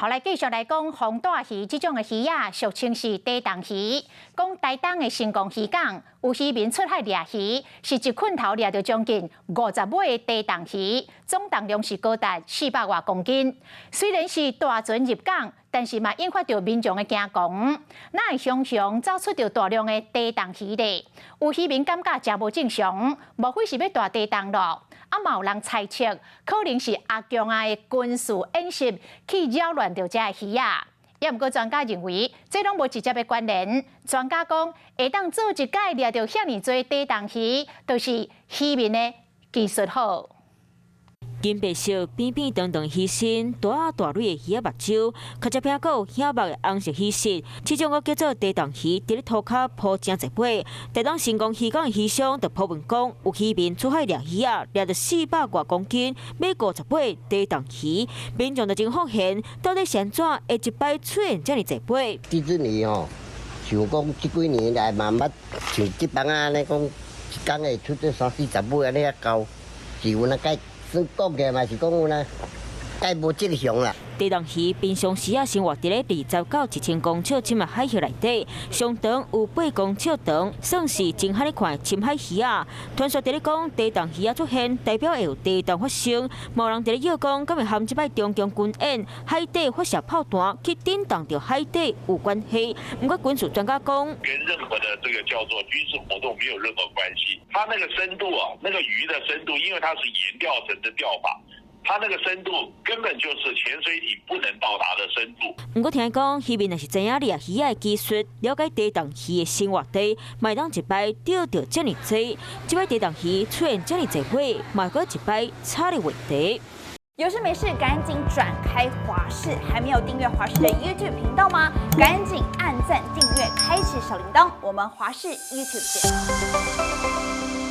好，來繼續來講風帶魚這種的魚仔，俗稱是地洞魚。講台東的成功漁港有漁民出海掠魚，是一棍頭掠著將近50尾地洞魚，總重量是高達400外公斤。雖然是大船入港，但是嘛引發著民眾的驚惶。哪會雄雄走出著大量的地洞魚咧？有漁民感覺誠無正常，莫非是欲大地動囉？啊，嘛有人猜測，可能是阿強仔的軍事演習去擾亂著遮的魚仔。也毋過專家認為，這攏無直接的關聯。專家講，會當做一擺掠著遐爾濟地洞魚，就是漁民的技術好。金白色扁扁長長魚身，大仔大蕊的魚仔目睭，較這邊閣有顯目的紅色魚翅，這種閣叫做地洞魚，佇咧塗跤鋪誠濟尾。台東成功漁港的漁商就鋪文講，有漁民出海掠魚仔，掠著400外公斤，尾50尾地洞魚，民眾就真發現，到底是按怎會一擺出現遮爾濟尾？這陣魚吼，像講這幾年來嘛毋捌像這擺仔按呢講，一工會出這三四十尾按呢遐高，是有那該算講起來嘛是講有那蓋無正常啦。地洞魚平常時仔生活佇咧20到1000公尺深的海域內底，上長有8公尺長，算是真罕咧看的深海魚仔。傳說佇咧講地洞魚仔出現，代表會有地動發生。嘛有人佇咧臆講，敢會和這擺中共軍演海底發射炮彈去震動著海底有關係。毋過軍事專家講，跟任何的這個叫做軍事活動沒有任何關係。它那個深度啊，那個魚的深度，因為它是鹽釣層的釣法。它那個深度根本就是潛水艇不能到達的深度。毋過聽講，漁民若是知影掠魚仔的技術，了解地洞魚的生活地，嘛會當一擺釣著遮爾濟。這擺地洞魚出現遮爾濟尾，嘛閣一擺炒咧話題。有事沒事趕緊轉開華視，還沒有訂閱華視的 YouTube 頻道嗎？趕緊按讚訂閱，開啟小鈴鐺。我們華視 YouTube 見。